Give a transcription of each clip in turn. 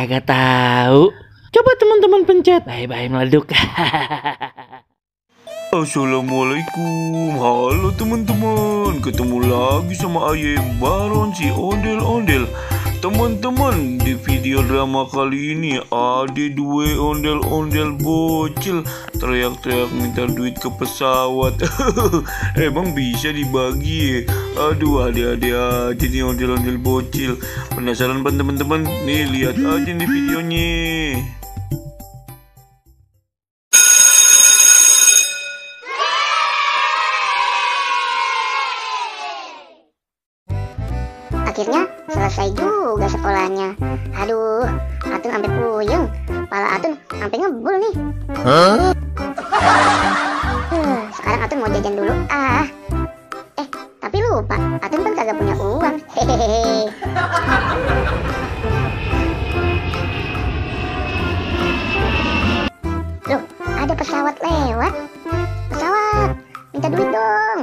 kagak tahu. Coba teman-teman pencet. Bye-bye meleduk. Assalamualaikum, halo teman-teman. Ketemu lagi sama Aye Baron si ondel-ondel. Teman-teman, di video drama kali ini ada dua ondel-ondel bocil teriak-teriak minta duit ke pesawat. Emang bisa dibagi ya? Aduh, ada-ada aja nih ondel-ondel bocil. Penasaran kan teman-teman? Nih lihat aja nih videonya. Akhirnya selesai juga sekolahnya. Aduh, Atun sampai puyeng. Kepala Atun sampai ngebul nih. Sekarang Atun mau jajan dulu. Tapi lupa, Atun kan kagak punya uang. Hehehe. Loh, ada pesawat lewat. Pesawat, minta duit dong.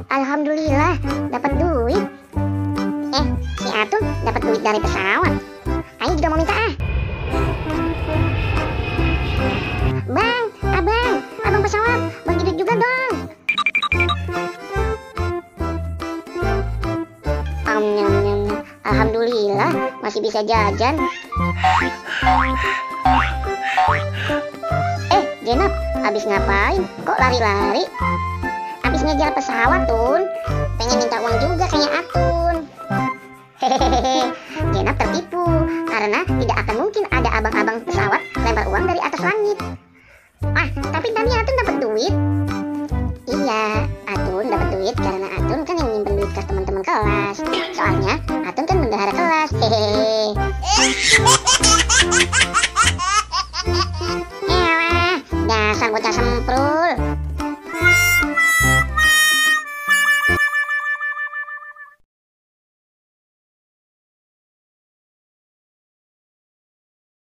Alhamdulillah dapat duit. Si Atun dapat duit dari pesawat. Ayo juga mau minta Bang, abang pesawat, bagi duit juga dong. Alhamdulillah masih bisa jajan. Jenap, habis ngapain? Kok lari-lari? Habis ngejar pesawat, Tun. Pengen minta uang juga kayak Atun. Hehehe, Jenap tertipu karena tidak akan mungkin ada abang-abang pesawat lempar uang dari atas langit. Tapi tadi Atun dapat duit. Iya, Atun dapat duit karena Atun kan yang nyimpen duit ke teman-teman kelas. Soalnya Atun kan bendahara kelas. Hehehe.